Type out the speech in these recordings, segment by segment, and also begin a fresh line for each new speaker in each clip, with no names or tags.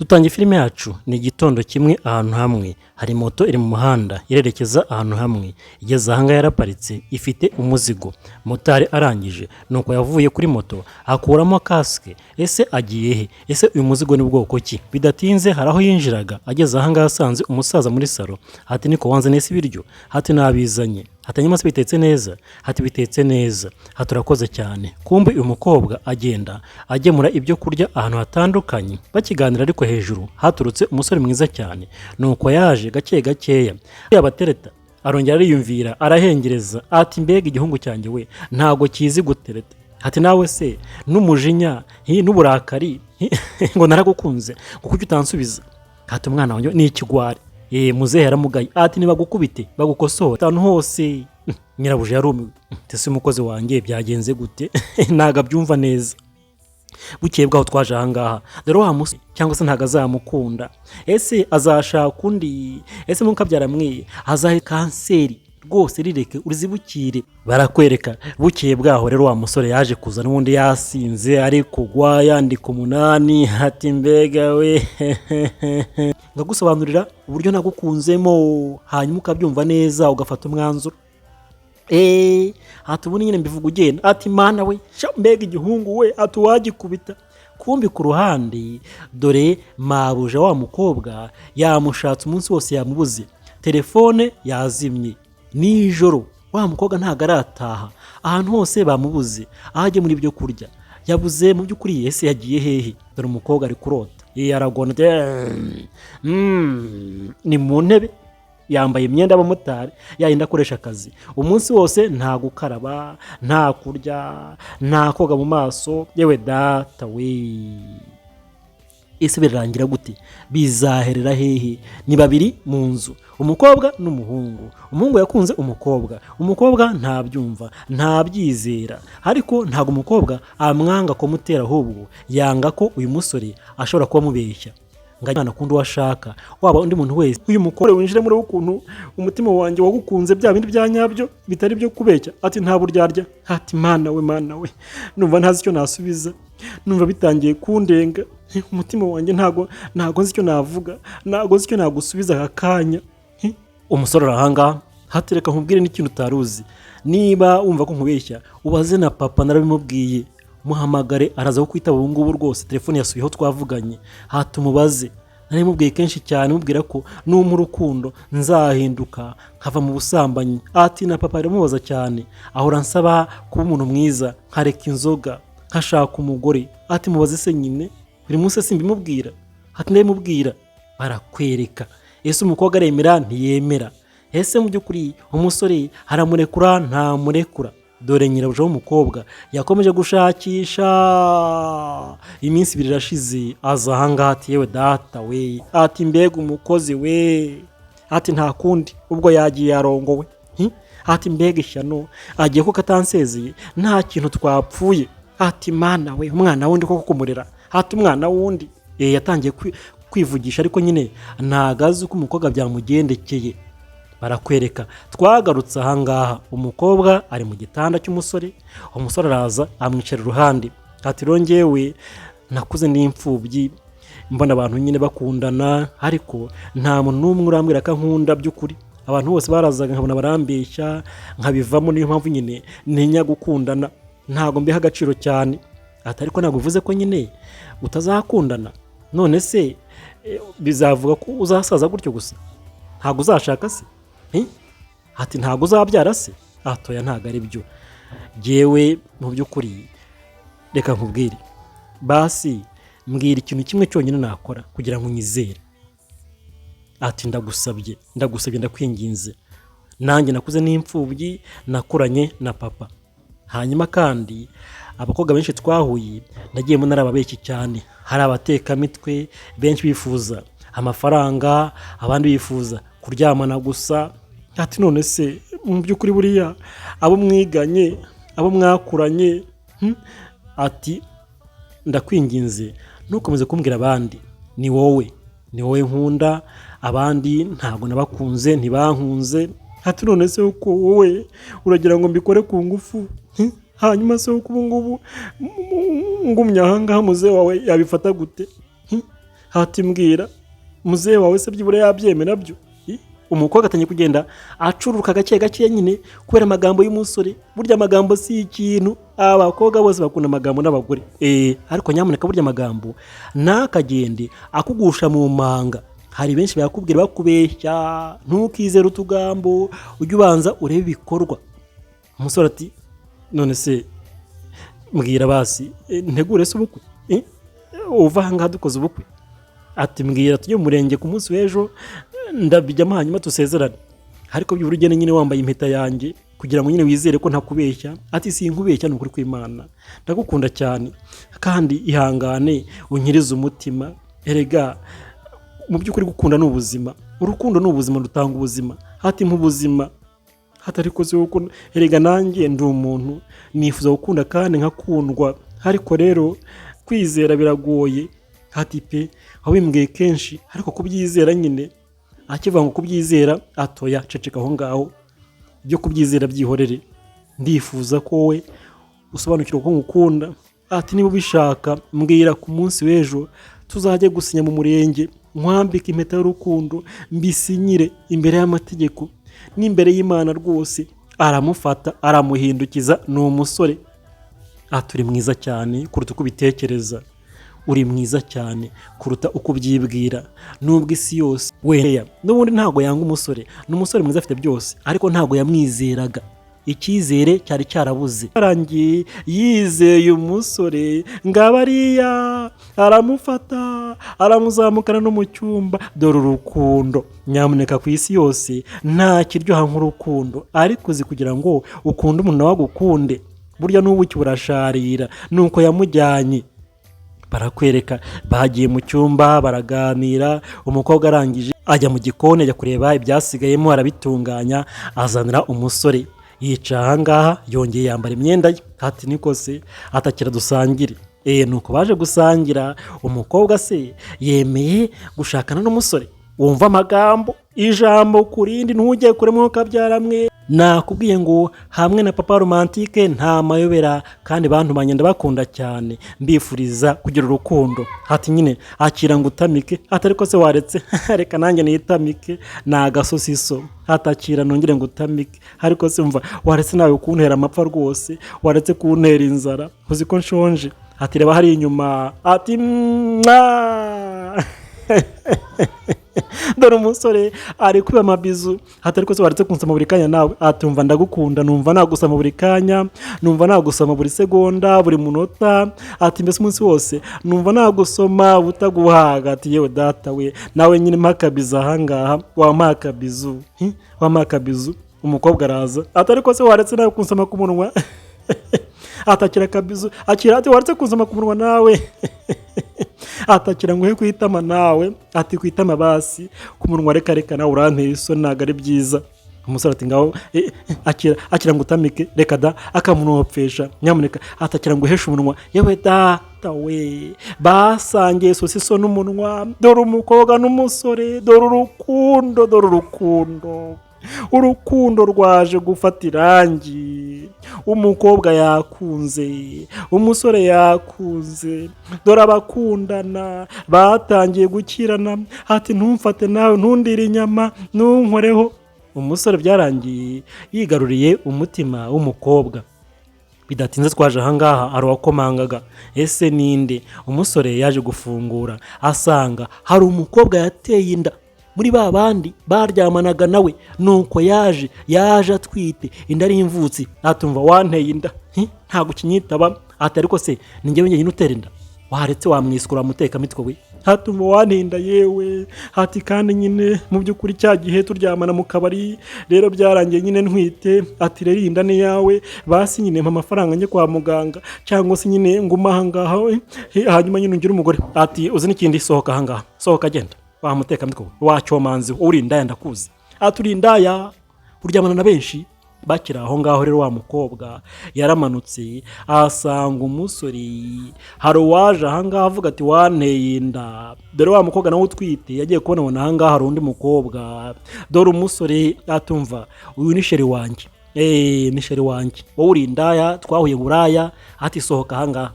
Dutangiye filime yacu ni igitondo kimwe, ahantu hamwe hari moto iri mu muhanda irerekeza ahantu hamwe. Igeze ahangaha yaraparitse, ifite umuzigo. Motari arangije nuko yavuye kuri moto akuramo kasike. Ese agiye he? Ese uyu muzigo ni bwoko ki? Bidatinze hari aho yinjiraga. Ageze ahangaha asanze umusaza muri salo. Ati: "Niko wanzaniye se ibiryo?" Ati: "Nabizanye." Ati: "Hanyuma se bitetse neza?" Ati: "Bitetse neza." Ati: "Urakoze cyane." Kumbe uyu mukobwa agenda agemura ibyo kurya ahantu hatandukanye. Bakiganira ariko, hejuru haturutse umusore mwiza cyane. Nuko yaje gake gakeya yabatereta, arongera ariyumvira, arahengereza, ati: "Mbega igihungu cyanjye we, ntago kizi gutereta." Ati: "Nawe se n'umujinya n'uburakari ngo naragukunze, ngo kuki utansubiza?" Ati: "Umwana wanjye ni ikigwari." Muzehe yaramugaye, ati: "Nibagukubite bagukosore ahantu hose." Nyirabuja yarumiwe, ese umukozi wanjye byagenze gute? Ntabwo abyumva neza. Bukeye bwaho twaje ahangaha dore wa musore, cyangwa se ntabwo azamukunda? Ese azashaka undi? Ese mukabyara mwe azahe kanseri rwose? Rireke urizibukire. Barakwereka bukeye bwaho rero, wa musore yaje kuza n'ubundi yasinze, ari kugwa yandika 8. Ati: "Mbega we, ngagusobanurira uburyo nagukunzemo, hanyuma ukabyumva neza, ugafata umwanzuro." Eee, ati: "Ubundi nyine mbivuga ugenda." Ati: "Mana we, sha, mbega igihungu we!" Ati: "Uwagikubita." Kumbi ku ruhande dore mabuja wa mukobwa yamushatse umunsi wose, yamubuze, telefone yazimye. Nijoro wa mukobwa ntabwo arataha, ahantu hose bamubuze, aho agemura ibyo kurya yabuze. Mu by'ukuri ese yagiye hehe? Dore umukobwa ari kurota. Aragona ati: Ni mu ntebe, yambaye imyenda y'abamotari yayindi akoresha akazi umunsi wose, nta gukaraba, nta kurya, nta koga mu maso. Yewe data we, ese birarangira gute? Bizaherera hehe? Ni babiri mu nzu, umukobwa n'umuhungu. Umuhungu yakunze umukobwa, umukobwa ntabyumva, ntabyizera, ariko ntabwo umukobwa amwanga kumutera, ahubwo yanga ko uyu musore ashobora kuba amubeshya ngo ajye akunda uwo ashaka, waba undi muntu wese.
Uyu mukobwa winjire muri ukuntu umutima wanjye wagukunze, bya bindi bya nyabyo bitari byo kubeshya. Ati: "Nta buryarya." Ati: "Mana we, mana we, numva ntazi icyo nasubiza, numva bitangiye kundenga umutima wanjye, ntago nzi icyo navuga, ntago nzi icyo nagusubiza aka kanya."
Umusore arahangaha, hatereka nkubwire n'ikintu utari uzi. Niba wumva ko nkubeshya, ubaze na papa, narabimubwiye. Muhamagare araza kukwitaba ubu ngubu rwose, telefone yasubiyeho, twavuganye. Hatumubaze, narimubwiye kenshi cyane, mubwira ko numpa urukundo nzahinduka nkava mu busambanyi. Ati: "Na papa biramubaza cyane, ahora ansaba kuba umuntu mwiza, nkareka inzoga, nkashaka umugore." Ati: "Mubaze se nyine, buri munsi simbimubwira?" Ati: "Ndabimubwira." Barakwereka, ese umukobwa aremera, ntiyemera? Ese mu by'ukuri umusore aramurekura, ntamurekura? Dore nyirabuja w'umukobwa yakomeje gushakisha, iminsi 2 irashize, aza ahangaha, ati: "Yewe data we." Ati: "Mbega umukozi we." Ati: "Nta kundi, ubwo yagiye yarongowe." Ati: "Mbega ishyano, agiye kuko atansezeye, nta kintu twapfuye." Ati: "Mana we, umwana wundi koko kumurera." Ati: "Umwana wundi." Yatangiye kwivugisha, ariko nyine ntago azi uko umukobwa byamugendekeye. Barakwereka twagarutse ahangaha, umukobwa ari mu gitanda cy'umusore. Umusore araza amwicara iruhande, ati: "Rero njyewe nakuze n'imfubyi, mbona abantu nyine bakundana, ariko nta muntu n'umwe urambwira ko ankunda by'ukuri. Abantu bose barazaga nkabona barambeshya, nkabivamo. Niyo mpamvu nyine ntinya gukundana, ntabwo mbiha agaciro cyane." Ati: "Ariko ntabwo bivuze ko nyine utazakundana. None se bizavuga ko uzasaza gutyo gusa, ntabwo uzashaka se?" Ati: "Ntabwo uzabyara se?" "Atoya, ntabwo ari byo. Jyewe mu by'ukuri reka nkubwire basi, mbwira ikintu kimwe cyonyine nakora kugira ngo unyizere." Ati: "Ndagusabye, ndagusabye, ndakwinginze. Nanjye nakuze n'imfubyi, nakuranye na papa. Hanyuma kandi abakobwa benshi twahuye nagiye mbona ari ababeshyi cyane, hari abatekamitwe benshi bifuza amafaranga, abandi bifuza kuryamana gusa." Ati: "None se mu by'ukuri buriya abo mwiganye, abo mwakuranye?" Ati: "Ndakwinginze ntukomeze kumbwira abandi, ni wowe, ni wowe nkunda, abandi ntabwo nabakunze, ntibankunze." Ati: "None se uko wowe uragira ngo mbikore ku ngufu? Hanyuma se uko ubu ngubu ngumye ahangaha, muzehe wawe yabifata gute?"
Hati mbwira, muzehe wawe se byibura yabyemera byo? Umukobwa atangiye kugenda acururuka gake gake nyine kubera amagambo y'umusore. Burya amagambo si ikintu, abakobwa bose bakunda amagambo n'abagore. Ariko nyamuneka burya amagambo ntakagende akugusha mu manga. Hari benshi bayakubwira bakubeshya, ntukizere utugambo, ujye ubanza urebe ibikorwa. Umusore ati: "None se mbwira basi, ntegure se ubukwe? Uva ahangaha dukoze ubukwe?" Ati: "Mbwira tujye mu murenge ku munsi w'ejo, ndabijyamo hanyuma dusezerane, ariko byibura ugende nyine wambaye impeta yanjye kugira ngo nyine wizere ko ntakubeshya." Ati: "Sinkubeshya, ni ukuri kw'Imana, ndagukunda cyane kandi ihangane unkirize umutima. Erega mu by'ukuri gukunda ni ubuzima, urukundo ni ubuzima, rutanga ubuzima." Ati: "Nk'ubuzima hatari koze gukunda, erega nanjye ndi umuntu, nifuza gukunda kandi nkakundwa, ariko rero kwizera biragoye." Ati: "Pe, wabimbwiye kenshi, ariko kubyizera nyine." Akivuga ngo kubyizera, atoya ceceka aho ngaho, ibyo kubyizera byihorere, ndifuza ko wowe usobanukirwa ko ngukunda. Ati: "Niba ubishaka mbwira, ku munsi w'ejo tuzajye gusinya mu murenge, nkwambike impeta y'urukundo, mbisinyire imbere y'amategeko n'imbere y'Imana rwose." Aramufata aramuhindukiza, ni umusore. Ati: "Uri mwiza cyane kuruta uko ubitekereza, uri mwiza cyane kuruta uko ubyibwira, nubwo isi yose weya." N'ubundi ntabwo yanga umusore, ni umusore mwiza, afite byose, ariko ntabwo yamwizeraga, icyizere cyari cyarabuze. Arangiye yizeye umusore, ngabariya aramufata aramuzamukana no mu cyumba. Dore urukundo, nyamuneka, ku isi yose nta kiryoha nk'urukundo, ariko uzi kugira ngo ukunde umuntu nawe agukunde, burya n'ubuki burasharira. Nuko yamujyanye, barakwereka bagiye mu cyumba baraganira. Umukobwa arangije ajya mu gikoni, ajya kureba ibyasigayemo, arabitunganya, azanira umusore. Yicaye ahangaha, yongeye yambara imyenda ye. Ati: "Niko se?" Atakira dusangire. Nuko baje gusangira. Umukobwa se yemeye gushakana n'umusore. Wumva amagambo, ijambo ku rindi, ntujye kure mwuka mwe. Nakubwiye ngo hamwe na Papa Romantique nta mayobera, kandi bantumanye ndabakunda cyane, mbifuriza kugira urukundo. Ati: "Nyine akira ngo utamike." Ati: "Ariko se waretse, reka nanjye nitamike, ni agasosiso." Atakira nongere ngo utamike. "Ariko se mva, waretse nawe kuntera amapfa rwose, waretse kuntera inzara, uzi ko nshonje?" Ati: "Reba hari inyuma." Ati: "Mwa!" Dore umusore ari kwiba amabizu. Ati: "Ariko se waretse kunsoma buri kanya nawe?" Ati: "Umva, ndagukunda, numva nagusoma buri kanya, numva nagusoma buri segonda, buri munota." Ati: "Mbese umunsi wose numva nagusoma utaguhaga." Ati: "Yewe data we, nawe nyine mpa akabizu ahangaha, wampa akabizu? Hi? Wampa akabizu?" Umukobwa araza ati: "Ariko se waretse nawe kunsoma ku munwa?" Atakira akabizu, akira. Ati: "Waretse kunsoma ku munwa nawe?" Atakira ngo ku itama nawe. Ati: "Ku itama basi, ku munwa reka reka, nawe uranteye isoni, ntabwo ari byiza." Umusore ati: "Ngaho akira, akira ngo utamike." Reka da, akamunopfesha. Nyamuneka, atakira ngo uheshe umunwa. Yewe data we, basangiye sosiso n'umunwa. Dore umukobwa n'umusore, dore urukundo, dore urukundo, urukundo rwaje gufata irangi. Umukobwa yakunze, umusore yakunze, dore abakundana batangiye gukirana. Ati: "Ntumfate nawe, ntundire inyama, ntunkoreho." Umusore byarangiye yigaruriye umutima w'umukobwa. Bidatinze twaje ahangaha, hari uwakomangaga. Ese ninde? Umusore yaje gufungura, asanga hari umukobwa yateye inda muri ba bandi baryamanaga nawe. Nuko yaje atwite inda ari imvutsi. Atumva: "Wanteye inda? Hi, ntabwo ukinyitaba." Ati: "Ariko se ni njyewe njyenyine utera inda? Waretse wamwisukura mutekamitwe we." Hatumva: "Wanteye inda yewe." Hati: "Kandi nyine mu by'ukuri cya gihe turyamana mu kabari, rero byarangiye nyine ntwite." Ati: "Rero iyi nda ni yawe, basi nyine mpa amafaranga njye kwa muganga, cyangwa se nyine nguma ahangaha, hanyuma nyine ungire umugore." Ati: "Uzi n'ikindi? Sohoka ahangaha, sohoka, agenda wa mutekamitwe we, wacyomanzi, uri indaya, ndakuzi." Ati: "Uri indaya, uryamana na benshi." Bakiri aho ngaho rero, wa mukobwa yaramanutse ahasanga umusore. Hari uwaje ahangaha avuga ati: "Wanteye inda." Dore wa mukobwa nawe utwite yagiye kubona, abona ahangaha hari undi mukobwa. Dore umusore atumva: "Uyu ni chéri wanjye, eee, ni chéri wanjye, wowe uri indaya, twahuye buraya." Ati: "Sohoka ahangaha."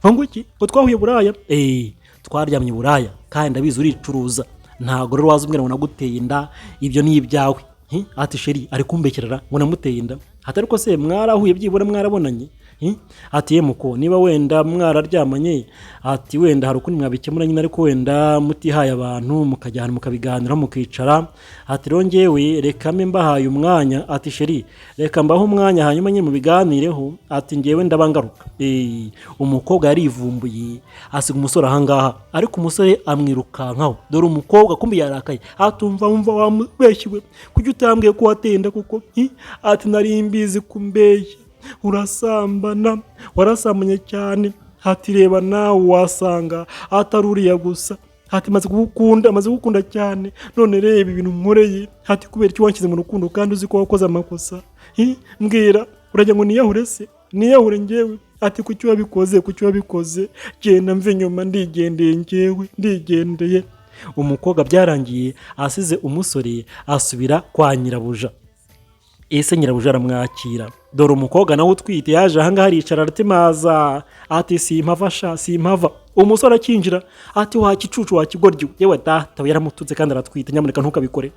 Ngo iki? Ngo twahuye buraya? Eee, twahuye buraya.
Twaryamye i Buraya kandi ndabizi uricuruza, ntabwo rero waza umbwira ngo naguteye inda, ibyo ni ibyawe. Hi? Ati chéri ari kumbekerera ngo namuteye inda. Ati ariko se mwarahuye, byibura mwarabonanye? Hi? Ati yemuko niba wenda mwararyamanye, ati wenda hari ukundi mwabikemura nyine, ariko wenda mutihaye abantu mukajya ahantu mukabiganiraho mukicara. Ati rero njyewe reka mbe mbahaye umwanya. Ati chéri reka mbahe umwanya hanyuma nyine mubiganireho. Ati njyewe ndaba ngaruka. Umukobwa yarivumbuye asiga umusore ahangaha, ariko umusore amwirukankaho. Dore umukobwa kumbi yarakaye, atumva wumva wamubeshyiwe, kuki utambwiye ko wateye inda kuko? Hi? Ati nari mbizi kumbeshya, urasambana, warasambanye cyane. Ati reba nawe wasanga atari uriya gusa. Ati maze kugukunda, maze kugukunda cyane, none reba ibintu nkoreye. Ati kubera icyo wanshyize mu rukundo kandi uzi ko wakoze amakosa? Hi? Mbwira, urajya ngo niyahure se? Niyahure njyewe? Ati kuki wabikoze? Kuki wabikoze? Genda mve inyuma, ndigendeye njyewe, ndigendeye. Umukobwa byarangiye asize umusore asubira kwa nyirabuja. Ese nyirabuja aramwakira? Dore umukobwa nawe utwite yaje ahangaha aricara aratimaza, ati simpava sha, simpava. Umusore akinjira ati wa kicucu, wa kigoryi, yewe data yaramututse kandi aratwite, nyamuneka ntukabikore.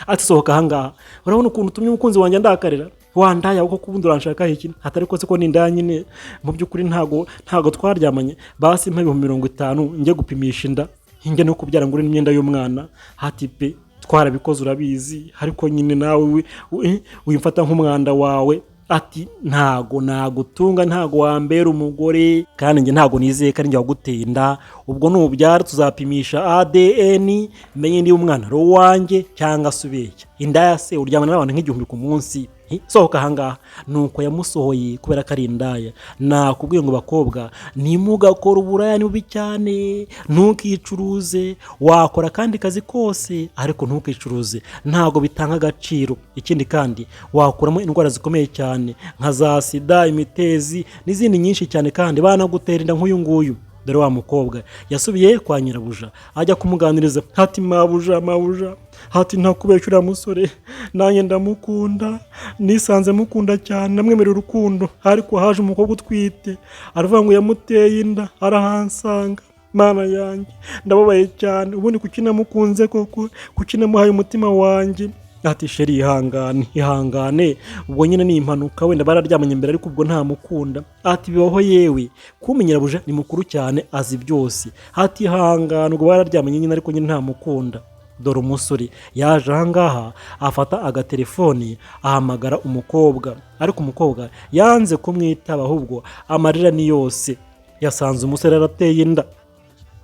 Ati sohoka ahangaha, urabona ukuntu utumye umukunzi wanjye andakarira, wandaya kuko kubundi uranshaka iki? Atari ko se ko n'indaya nyine, mu by'ukuri ntago twaryamanye, basi mpa 50,000 njye gupimisha inda, njye no kubyara ngure n'imyenda y'umwana. Hati pe twarabikoze urabizi, ariko nyine nawe wimfata nk'umwanda wawe. Ati ntago nagutunga, ntago wambera umugore, kandi njye ntago nizeye ko ari njye waguteye inda. Ubwo nubyara tuzapimisha ADN menye niba umwana ari uwanjye cyangwa se ubeshya. Indaya se uryamana n'abantu nk'igihumbi ku munsi? Hi, sohoka ahangaha. Nuko yamusohoye kubera ko ari indaya. Nakubwiye ngo bakobwa ntimugakore uburaya, ni bubi cyane. Ntukicuruze, wakora akandi kazi kose ariko ntukicuruze, ntabwo bitanga agaciro. Ikindi kandi wakuramo indwara zikomeye cyane nka za sida, imitezi n'izindi nyinshi cyane, kandi banagutera inda nk'uyu nguyu. Dore wa mukobwa yasubiye kwa nyirabuja ajya kumuganiriza. Hati mabuja, mabuja, hati ntakubeshya, uriya musore nanjye ndamukunda, nisanze mukunda cyane, namwemerera urukundo, ariko haje umukobwa utwite aravuga ngo yamuteye inda arahansanga. Mana yanjye, ndababaye cyane, ubundi kuki namukunze koko? Kuki namuhaye umutima wanjye? Ati chéri ihangane, ihangane, ubwo nyine ni impanuka, wenda bararyamanye mbere ariko ubwo ntamukunda. Ati bibaho yewe, kumenya nyirabuja ni mukuru cyane azi byose. Ati ihangane, ubwo bararyamanye nyine ariko nyine ntamukunda. Dore umusore yaje ahangaha afata agatelefoni ahamagara umukobwa, ariko umukobwa yanze kumwitaba, ahubwo amarira ni yose. Yasanze umusore arateye inda,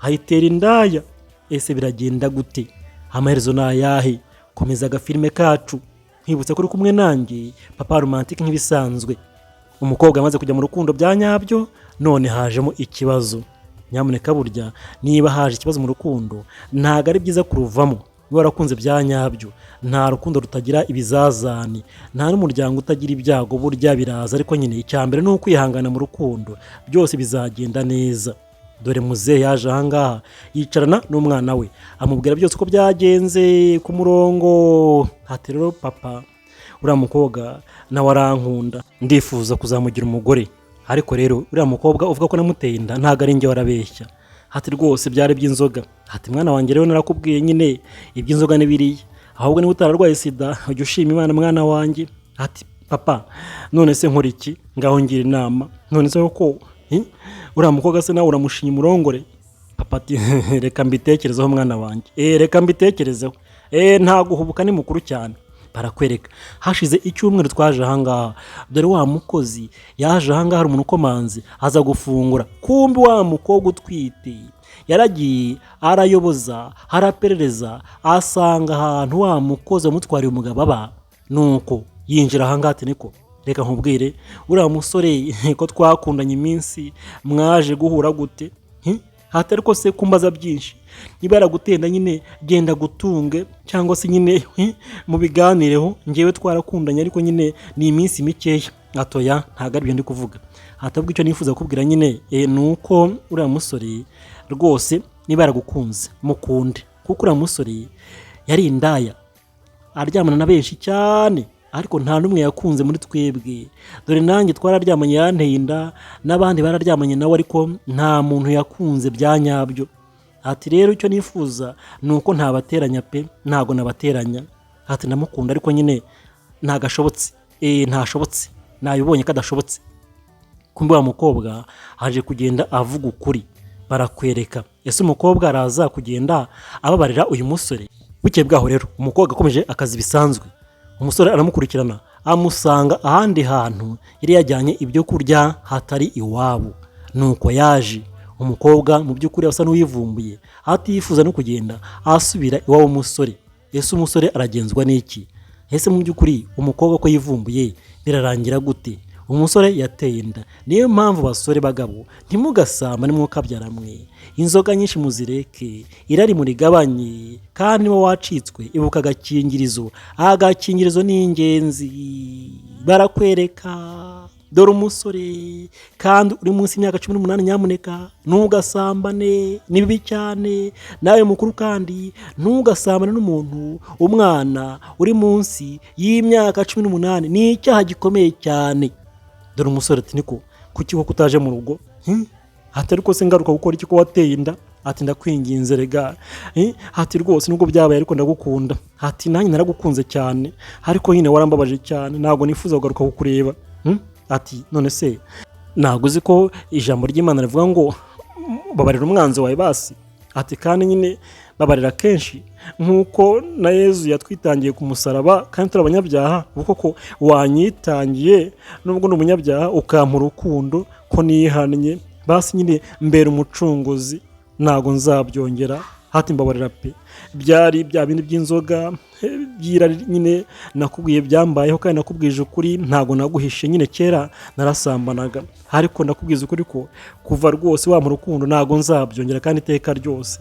ayitera indaya. Ese biragenda gute? Amaherezo ni ayahe? Komeza agafilime kacu, nkwibutsa ko uri kumwe nanjye Papa Romantique nk'ibisanzwe. Umukobwa amaze kujya mu rukundo bya nyabyo, none hajemo ikibazo. Nyamuneka burya niba haje ikibazo mu rukundo ntabwo ari byiza kuruvamo. Niba warakunze bya nyabyo, nta rukundo rutagira ibizazane, nta n'umuryango utagira ibyago, burya biraza, ariko nyine icya mbere ni ukwihangana mu rukundo, byose bizagenda neza. Dore muzehe yaje ahangaha yicarana n'umwana we amubwira byose uko byagenze ku murongo. Ati rero papa, uriya mukobwa nawe arankunda, ndifuza kuzamugira umugore, ariko rero uriya mukobwa uvuga ko namuteye inda ntabwo ari njye, warabeshya. Ati rwose byari iby'inzoga. Ati mwana wanjye rero narakubwiye nyine iby'inzoga ni biriya, ahubwo niba utararwaye sida ujya ushima Imana mwana wanjye. Ati papa none se nkora iki? Ngaho ngira inama. None se koko uriya mukobwa se nawe uramushinya umurongore? Papa ati reka mbitekerezeho mwana wanjye, reka mbitekerezeho, nta guhubuka, ni mukuru cyane. Barakwereka hashize icyumweru twaje ahangaha. Dore wa mukozi yaje ahangaha, hari umuntu ukomanze aza gufungura, kumbi wa mukobwa utwite yaragiye arayoboza araperereza asanga ahantu wa mukozi wamutwariye umugabo aba. Nuko yinjira ahangaha ati niko reka nkubwire, uriya musore ko twakundanye iminsi mwaje guhura gute? Hati ariko se kumbaza byinshi, niba yaragutenda nyine genda gutunge cyangwa se nyine mubiganireho, ngewe twarakundanye ariko nyine ni iminsi mikeya. Atoya ntabwo aribyo ndi kuvuga, atabwo icyo nifuza kukubwira nyine ni uko uriya musore rwose niba yaragukunze mukunde, kuko uriya musore yari indaya aryamana na benshi cyane, ariko nta n'umwe yakunze muri twebwe. Dore nanjye twararyamanye yanteye inda, n'abandi bararyamanye nawe ariko nta muntu yakunze bya nyabyo. Ati: "Rero icyo nifuza ni uko ntabateranya pe, ntabwo nabateranya." Ati: "Ndamukunda, ariko nyine ntagashobotse, ntashobotse, nabibonye ko adashobotse." Kumbe wa mukobwa aje kugenda avuga ukuri. Barakwereka, ese umukobwa araza kugenda ababarira uyu musore? Bukeye bwaho rero umukobwa akomeje akazi bisanzwe, umusore aramukurikirana, amusanga ahandi hantu yari yajyanye ibyo kurya hatari iwabo. Nuko yaje umukobwa mu by'ukuri asa n'uwivumbuye, atifuza no kugenda asubira iwabo w'umusore. Ese umusore aragenzwa n'iki? Ese mu by'ukuri umukobwa ko yivumbuye birarangira gute? Umusore yateye inda. Niyo mpamvu basore bagabo, ntimugasambane mwokabyara mwe. Inzoga nyinshi muzireke, irari murigabanye, kandi niba wacitswe ibuka agakingirizo. Agakingirizo ni ingenzi. Barakwereka, dore umusore, kandi uri munsi y'imyaka 18, nyamuneka ntugasambane, ni bibi cyane. Nawe mukuru kandi ntugasambane n'umuntu, umwana uri munsi y'imyaka 18, ni icyaha gikomeye cyane. Dore umusore ati: "Niko kuki koko utaje mu rugo?" Ati: "Ariko se ngaruka gukora iki ko wateye inda?" Ati: "Ndakwinginze rega." Ati: "Rwose nubwo byabaye ariko ndagukunda." Ati: "Nanjye naragukunze cyane, ariko nyine warambabaje cyane, ntabwo nifuza kugaruka kukureba." Ati: "None se ntabwo uzi ko ijambo ry'Imana rivuga ngo babarira umwanzi wawe basi?" Ati: "Kandi nyine babarira kenshi nk'uko na Yezu yatwitangiye ku musaraba kandi turi abanyabyaha. Ubu koko wanyitangiye nubwo ni umunyabyaha, ukampa urukundo ko nihannye, basi nyine mbera umucunguzi, ntabwo nzabyongera." Hati: "Mbabarira pe, byari bya bindi by'inzoga, by'irari nyine nakubwiye byambayeho, kandi nakubwije ukuri, ntabwo naguhishe. Nyine kera narasambanaga, ariko ndakubwiza ukuri ko kuva rwose wampa urukundo ntabwo nzabyongera kandi iteka ryose.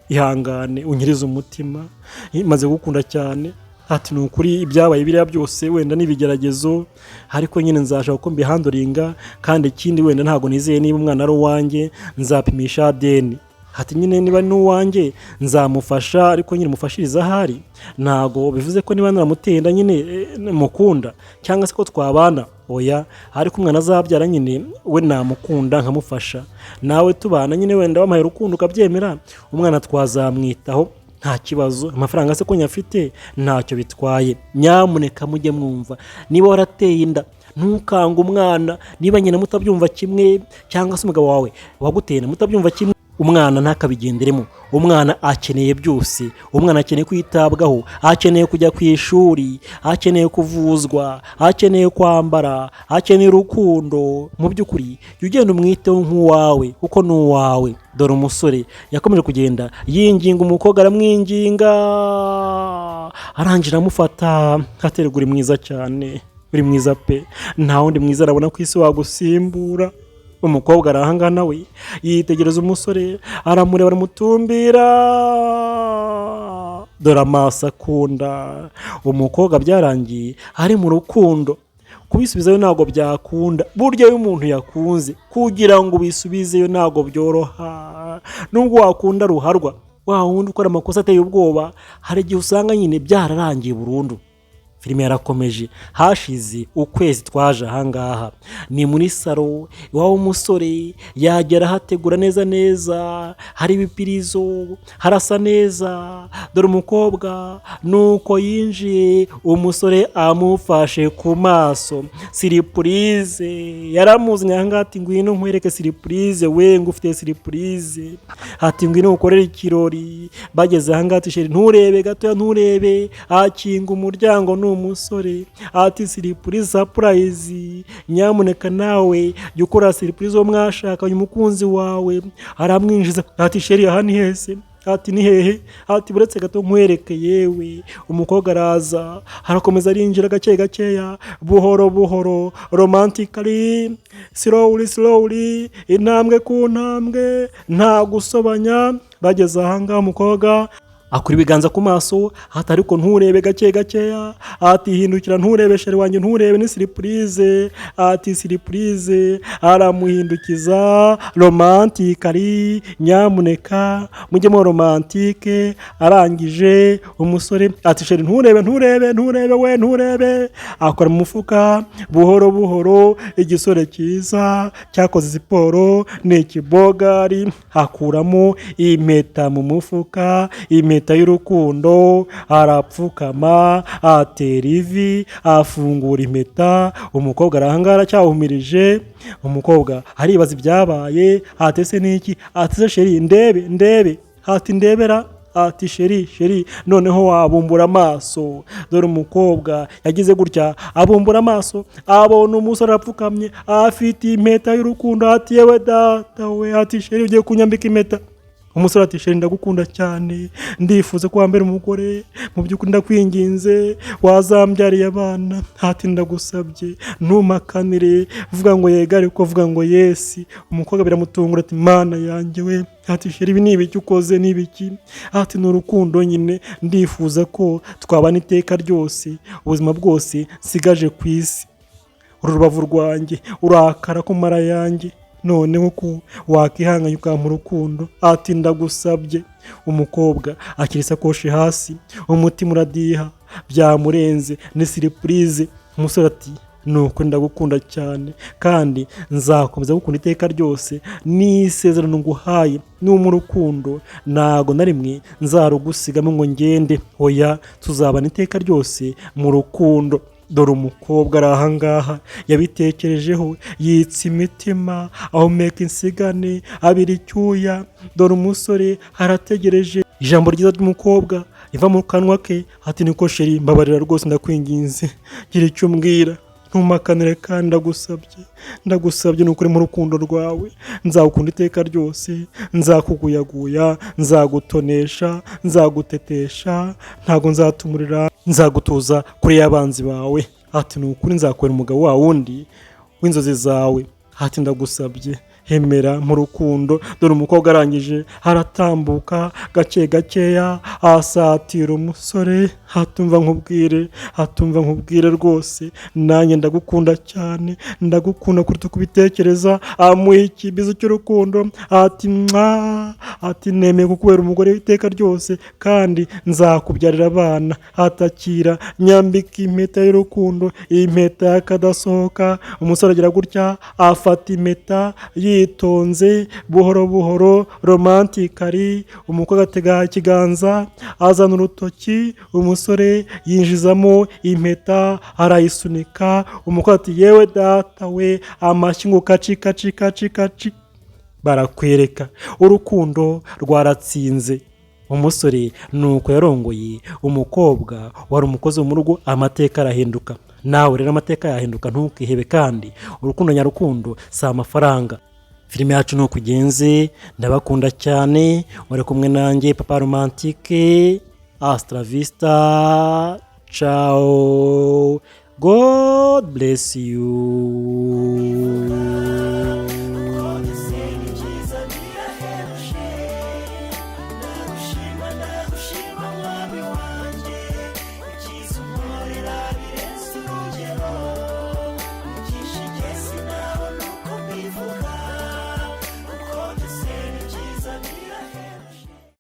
Ihangane unyirize umutima, maze gukunda cyane." Ati: "Ni ukuri ibyabaye biriya byose wenda n'ibigeragezo, ariko nyine nzashaka uko mbihandlinga. Kandi ikindi wenda ntabwo nizeye niba umwana ari uwanjye, nzapimisha ADN." Ati: "Nyine niba ni uwanjye nzamufasha, ariko nyine mufashirize ahari. Ntabwo bivuze ko niba naramuteye inda nyine mukunda cyangwa se ko twabana, oya. Ariko umwana azabyara nyine we namukunda nkamufasha, nawe tubana nyine wenda wampaye urukundo ukabyemera, umwana twazamwitaho nta kibazo. Amafaranga se ko nyafite, ntacyo bitwaye." Nyamuneka mujye mwumva, niba warateye inda ntukange umwana. Niba nyina mutabyumva kimwe cyangwa se umugabo wawe waguteye inda mutabyumva kimwe, umwana ntakabigenderemo. Umwana akeneye byose. Umwana akeneye kwitabwaho, akeneye kujya ku ishuri, akeneye kuvuzwa, akeneye kwambara, akeneye urukundo. Mu by'ukuri jya ugenda umwiteho nk'uwawe kuko ni uwawe. Dore umusore yakomeje kugenda yinginga umukobwa, aramwinginga, arangira amufata, aterwa: "Uri mwiza cyane, uri mwiza pe, nta wundi mwiza arabona ku isi wagusimbura." Umukobwa arahangana nawe, yitegereza umusore, aramureba, aramutumbira. Dore amaso akunda umukobwa, byarangiye ari mu rukundo. Kubisubizayo ntabwo byakunda. Burya iyo umuntu yakunze, kugira ngo ubisubizeyo ntabwo byoroha. Nubwo wakunda ruharwa, wa wundi ukora amakosa ateye ubwoba, hari igihe usanga nyine byararangiye burundu. Filime yarakomeje. Hashize ukwezi twaje ahangaha, ni muri salo iwabo w'umusore. Yagera ahategura neza neza, hari ibipirizo, harasa neza. Dore umukobwa nuko yinjiye, umusore amufashe ku maso. Surprise yaramuzanye ahangaha, ati: "Ngwino nkwereke surprise we, ngufite surprise." Ati: "Ngwino ukorere ikirori." Bageze ahangaha ati: "Chéri, nturebe gatoya, nturebe." Akinga umuryango, ni umusore. Ati: "Surprise, surprise." Nyamuneka nawe jya ukora surprise uwo mwashakanye, umukunzi wawe. Aramwinjiza, ati: "Chéri, aha ni hese?" Ati: "Ni hehe?" Ati: "Buretse gato nkwereke yewe." Umukobwa araza, arakomeza arinjira gake gakeya, buhoro buhoro, romantically, slowly slowly, intambwe ku ntambwe, nta gusobanya. Bageze ahangaha umukobwa Akura ibiganza ku maso, ati: "Ariko nturebe, gake gakeya." Ati: "Hindukira, nturebe, chéri wanjye, nturebe, ni surprise." Ati: "Surprise." Aramuhindukiza romantically. Nyamuneka mujyemo romantique. Arangije umusore ati: "Chéri, nturebe, nturebe, nturebe we, nturebe." Akora mu mufuka buhoro buhoro. Igisore cyiza cyakoze siporo, ni ikibogari. Akuramo impeta mu mufuka, impeta y'urukundo. Arapfukama, atera ivi, afungura impeta. Umukobwa arahangara aracyahumirije. Umukobwa aribaza ibyabaye. Ati: "Ese n'iki?" Ati: "Se chéri, ndebe, ndebe." Ati: "Ndebera." Ati: "Chéri, chéri, noneho wabumbura amaso." Dore umukobwa yagize gutya, abumbura amaso, abona umusore arapfukamye, afite impeta y'urukundo. Ati: "Yewe data we!" Ati: "Chéri, ugiye kunyambika impeta?" Umusore ati: "Chéri, ndagukunda cyane, ndifuza ko wambera umugore. Mu by'ukuri ndakwinginze, wazambyariye abana." Ati: "Ndagusabye, ntumakanire, vuga ngo yego, ariko vuga ngo yes." Umukobwa biramutungura, ati: "Mana yanjye we!" Ati: "Chéri, ibi ni ibiki ukoze, ni ibiki?" Ati: "Ni urukundo nyine, ndifuza ko twabana iteka ryose, ubuzima bwose nsigaje ku isi. Uru rubavu rwanjye, urakara ku mara yanjye, noneho ko wakihanganye ukampa urukundo." Ati: "Ndagusabye." Umukobwa akira isakoshi hasi, umutima uradiha, byamurenze, ni surprise. Umusore ati: "Nuko ndagukunda cyane kandi nzakomeza gukunda iteka ryose, ni isezerano nguhaye. Numa urukundo, ntago na rimwe nzarugusigamo ngo ngende. Oya, tuzabana iteka ryose mu rukundo." Dore umukobwa ari ahangaha, yabitekerejeho, yitsa imitima, ahumeka insigane, abira icyuya. Dore umusore arategereje ijambo ryiza ry'umukobwa riva mu kanwa ke. Ati: "Niko chéri, mbabarira rwose, ndakwinginze, gira icyo umbwira, ntumakanire kandi ndagusabye, ndagusabye, ni ukuri mu rukundo rwawe nzagukunda iteka ryose, nzakuguyaguya, nzagutonesha, nzagutetesha, ntabwo nzatumurira, nzagutuza kure y'abanzi bawe." Ati: "Ni ukuri nzakubera umugabo wa wundi w'inzozi zawe." Ati: "Ndagusabye, hemera mu rukundo." Dore umukobwa arangije aratambuka gake gakeya, asatira umusore. Hatumva nkubwire, hatumva nkubwire rwose, nanjye ndagukunda cyane, ndagukunda kuruta uko ubitekereza. Amuha ikibizo cy'urukundo, ati: "Mwa." Ati: "Nemeye kukubera umugore w'iteka ryose kandi nzakubyarira abana." Atakira, nyambika impeta y'urukundo, impeta y'akadasohoka. Umusore agira gutya, afata impeta yitonze, buhoro buhoro, romantically. Umukobwa atega ikiganza, azana urutoki, umusore yinjizamo impeta, arayisunika. Umukobwa ati: "Yewe data we!" Amashyi ngo kaci kaci kaci kaci. Barakwereka urukundo rwaratsinze. Umusore nuko yarongoye umukobwa wari umukozi wo mu rugo, amateka arahinduka. Nawe rero amateka yahinduka, ntukihebe, kandi urukundo nyarukundo si amafaranga. Filime yacu ni uko ugenze. Ndabakunda cyane, wari kumwe nanjye Papa Romantique. Hasta la vista, ciao, God bless you.